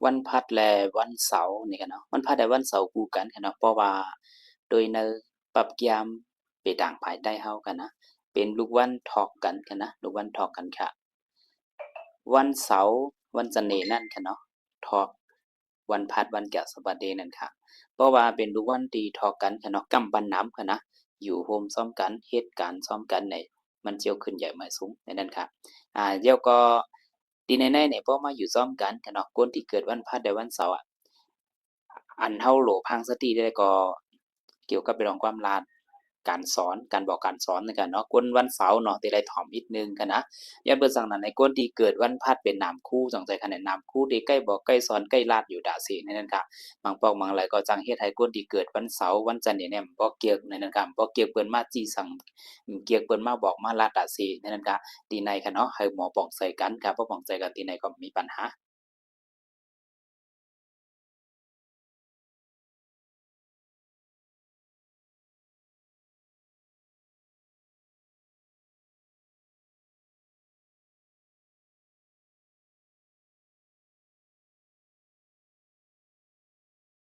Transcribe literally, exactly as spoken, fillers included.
วันพฤหัสและวันเสาร์นี่ค่ะเนาะ วันพฤหัสและวันเสาร์คู่กันค่ะเนาะ เพราะว่าโดยในปรับเกียมไปตางภายใต้เฮาค่ะนะ เป็นลูกวันถอกกันค่ะนะ ลูกวันถอกกันค่ะ วันเสาร์ วันเสน่ห์นั่นค่ะเนาะ ถอกวันพฤหัส วันแก้วสะบาเดนั่นค่ะ เพราะว่าเป็นลูกวันที่ถอกกันค่ะเนาะ กำปั้นน้ำค่ะนะ อยู่โฮมซ้อมกัน เฮ็ดการซ้อมกันใน มันเจียวขึ้นใหญ่มาสูงในนั้นค่ะ อ่า แล้วก็ ที่ในในเนี่ย พอมาอยู่ซ้อมกันค่ะเนาะ คนที่เกิดวันพฤหัสและวันเสาร์อะ อันเฮาโหลพังสติได้ก็ เกี่ยวกับเรื่องความลาด การสอน การบอกการสอนนี่ค่ะเนาะ คนวันเสาร์เนาะ ที่ได้ถ่อมอีกนึงค่ะนะ ย้อนเปิดสั่งนั้นในคนที่เกิดวันพฤหัสเป็นนามครู จังใส่คะแนนนามครูที่ใกล้บอกใกล้สอนใกล้ลาดอยู่ดาเสในนั้นค่ะ บางปอกบางหลายก็จังเฮ็ดให้คนที่เกิดวันเสาร์ วันจันทร์นี่เนี่ย บ่เกียกในนั้นค่ะ บ่เกียกเปิ้นมาจี้สั่ง เกียกเปิ้นมาบอกมาลาดดาเสในนั้นค่ะ ที่ในค่ะเนาะ ให้หมอปองใส่กันค่ะ บ่ปองใส่กันที่ในก็มีปัญหา